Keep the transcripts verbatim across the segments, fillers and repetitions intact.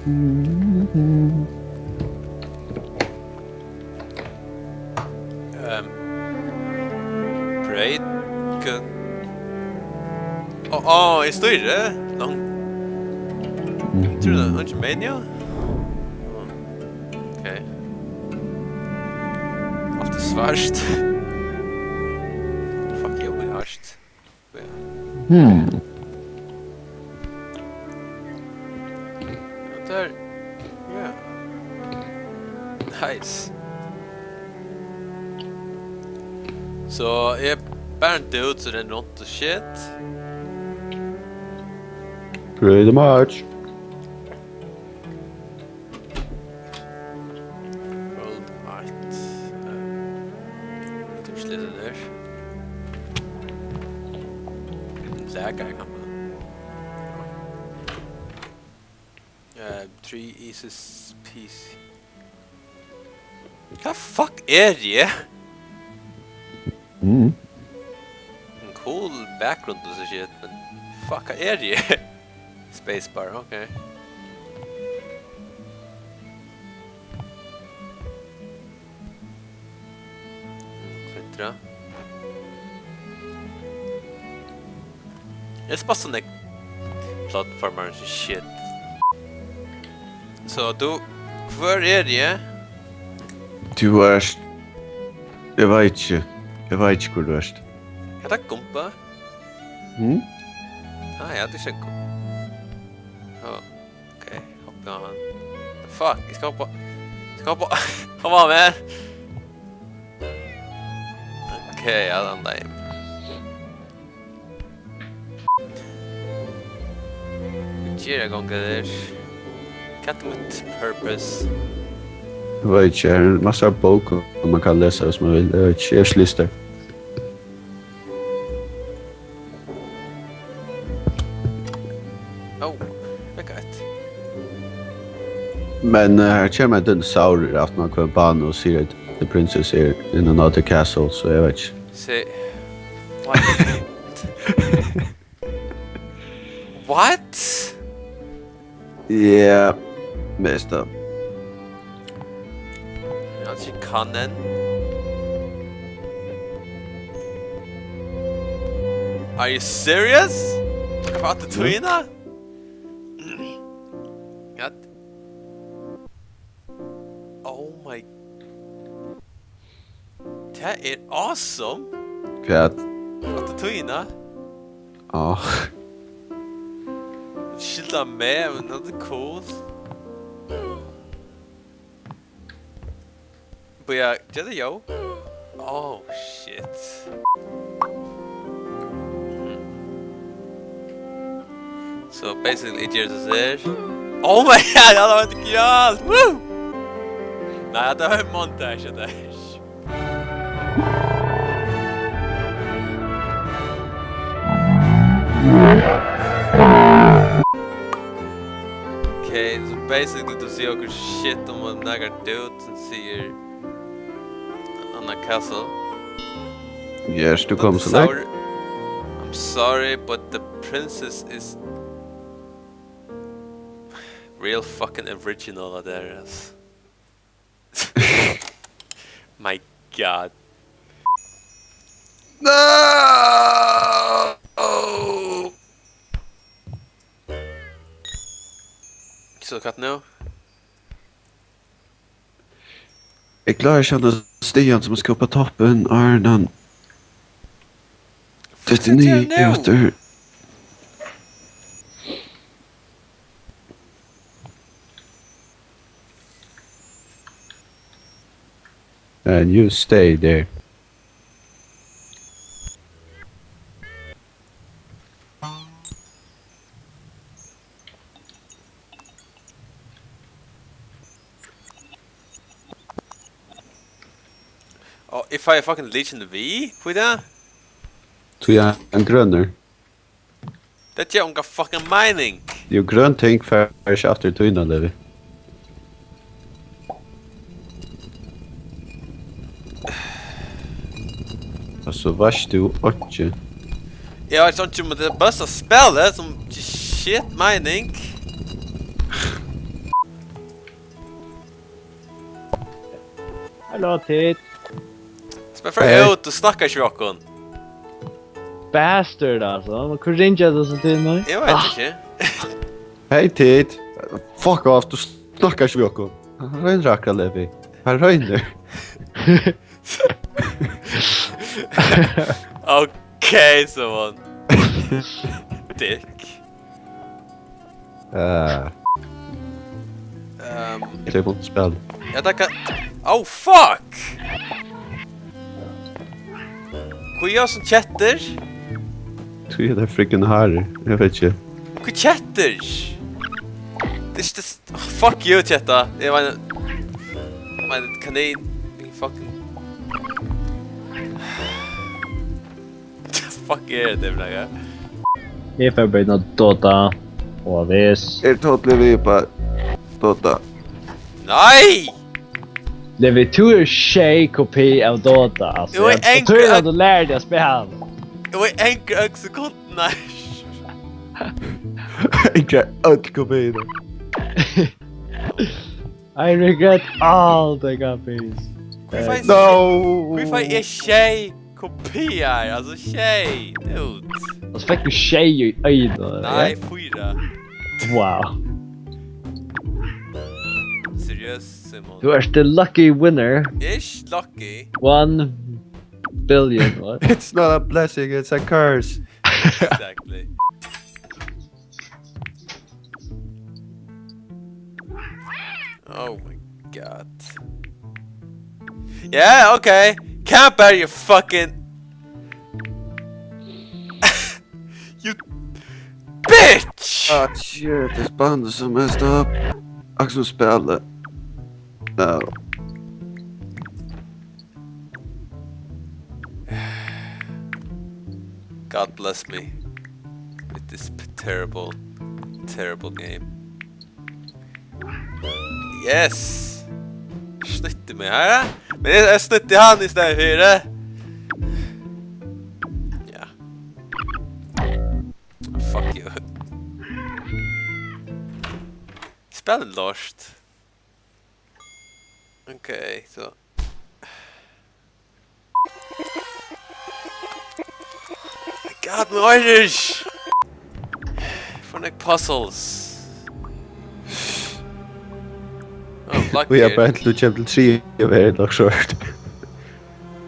Ehm, Breyt, hvat? Á, á, eg stýri? Langt. Mhm. Trúði tað var ikki meini, ja? Ok. Alt er svart. Fuck, eg eri hart. Hmm. Ja, tað er, ja. Nice. So, eg eri bara ein dude sum rennur runt og shit. Pretty much. World Art. Eh, tú sletur der. Lækar, kann man. Eh, three Aces piece. Hvat fuck eri eg? Mm. En cool background og so shit, men fuck, hvat eri eg? Spacebar, ok. Klintra. Eg spæli so nógv platformar og shit. So, tú, hvør eri eg? Tú ert, eg veit ikki. Eg veit ikki, hvør tú ert. Er tað Gumba? Hm? Ah, ja, tað er ikki Gumba. Á, ok, hoppa á hann. The fuck, eg skal hoppa. Eg skal hoppa. Come on, man. Ok, ja, tann lame. Hvat ger eg, gongur her? Hvat er mítt purpose? Eg veit ikki, her er ein massa av bókum man kann lesa, hvis man vil. Eg veit ikki, eg eri ikki lystur. Ó, vekk eitt. Men, eh, her kemur ein dinosaurur aftan á hvønn bana og sigur at the princess is in another castle, so eg veit ikki. Se, what? What? Ja, mest av. Ja, sie kann. Are you serious? Hvat er tøyna? Hvat? Oh my. Tað er awesome. Hvat? Hvat er tøyna? Á. Skilta meg, men tað er cool. Bíða, ger tað, jú? Oh, shit. So, basically, eg geri so her. Oh my god, ja, tað var genialt! Woo! Nei, tað var ein montage, tað er. Ok, so basically, tú sigur okkum shit um at nakar dude sum sigur annar castle. Yes, tú kom so langt. Sorry. I'm sorry, but the princess is real fucking original av tær, ass. My god. No! So, hvat nú? Eg klári ikki handa stigan sum skal upp á toppin, áðrenn hann dettur niður aftur. And you stay there. Og eg fái fucking lykilin við, hví tað? Tí hann er grønur. Tað ger onga fucking meining. Jú, grøn ting fara ikki aftur í tíðina, Levi. Og so veitst tú einki. Eg veit ikki um tað er best at spæla sum shit meining. Bra, tit. Spæl fyri út, tú snakkar ikki við okkum. Bastard, altso. Men hvør ringir tú so til nú? Eg veit ikki. Hey, tit. Fuck off, tú snakkar ikki við okkum. Hann roynir akkurát, Levi. Hann roynir. Ok, Simon. Dick. Eh, Ehm, Tey kunnu spæla. Ja, tað kann... Oh, fuck! Hví er hann so kettur? Tí er tað freaking harður. Eg veit ikki. Hví kettur? This, this, fuck you, ketta. Eg meini, eg meini, kanin. Fucking... Fuck er hetta fyri nakað? Eg fari bara inn á Dota og A V S. Er totally við bara Dota. Nei! Levi, tú er sjey kopi av Dota, altso. Jú, eg... Eg trúgvi at tú lærir teg at spæla. Jú, eg angri øll sekundina. Angri øll kopiini. I regret all the copies. Hví fái eg... No! Hví fái eg sjey kopiar? Altso, sjey, dude. Og so fekk tú sjey í eina, nei, ja? Fýra. Wow. Seriøst, Simon. Tú ert the lucky winner. Ish, lucky. One billion, what? It's not a blessing, it's a curse. Exactly. Oh my god. Yeah, okay. Camper, you fucking... You bitch! Ah, shit, this band is so messed up. Akkurát sum spælið. No. God bless me with this p-, terrible, terrible game. Yes! Snýtti meg her, ja? Men eg, eg snýtti hann í staðin fyri. Ja. Fuck you. Spæl lost. Ok, so. God, my Irish! For like puzzles. Oh, lucky. Og eg bara til, tú kemur til triðju, og er nokk so høgt.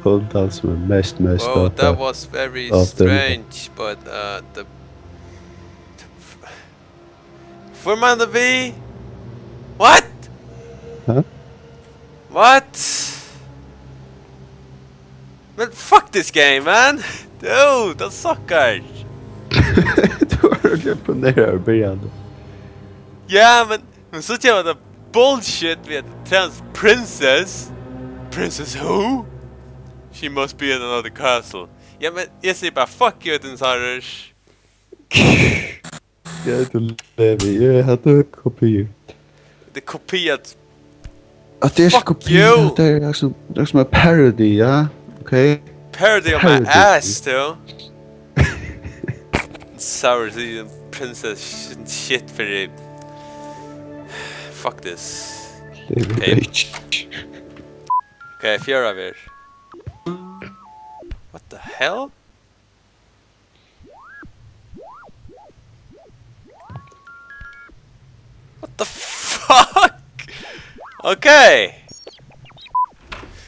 Hon tann sum er mest, mest... Well, that was very strange, but, uh, the For man the V? What? Huh? What? Men fuck this game, man! Dude, that sucker! Tú var øgiliga imponeraður í byrjanini. Ja, men, men so kemur tað bullshit við at trans princess. Princess who? She must be in another castle. Ja, men eg sigi bara fuck you, Edwin Sarish. Ja, tú Levi, eg havi kopier. Tað er kopiat. At tað er ikki kopi, tað er líkasum, líkasum ein parody, ja? Ok? Parody of my ass, tú. Sorry, tú princess shit fyri. Fuck this. Levi bitch. Ok, fjórða ferð. What the hell? What the fuck? Okay.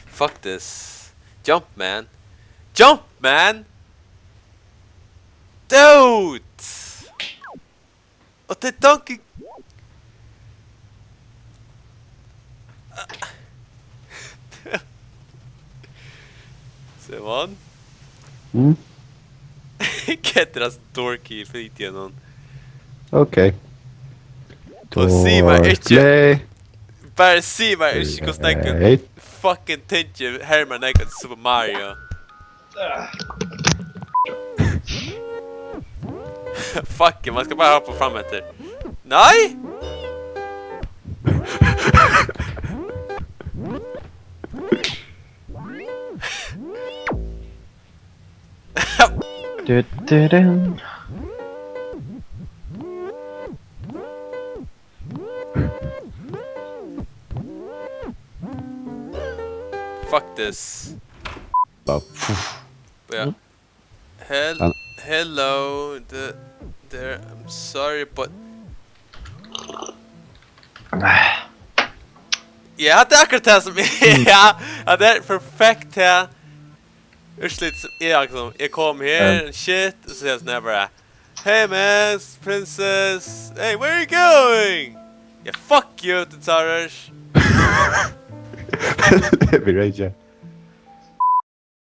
Fuck this. Jump, man. Jump, man. Dude. Og tað er Donkey... Simon? Mm? Hvat er tað dorky videoen? Ok. Og sig meg ikki... Bara sig meg ikki hvussu nógv fucking ting Herman leggur til Super Mario. Fuck it, man skal bara hoppa fram eftir. Nei! Du, du, du. Fuck this. Bara, puff. Ja. Hel Ja. Hello, the, there, I'm sorry, but Ja, hatta er akkurát tað sum eg, ja, hatta er perfekt tað. Úrslit sum eg, liksom, eg kom her and shit, og so sigur hann bara, "Hey man, princess, hey, where are you going?" Yeah, fuck you, Tinsarush. Det blir rage.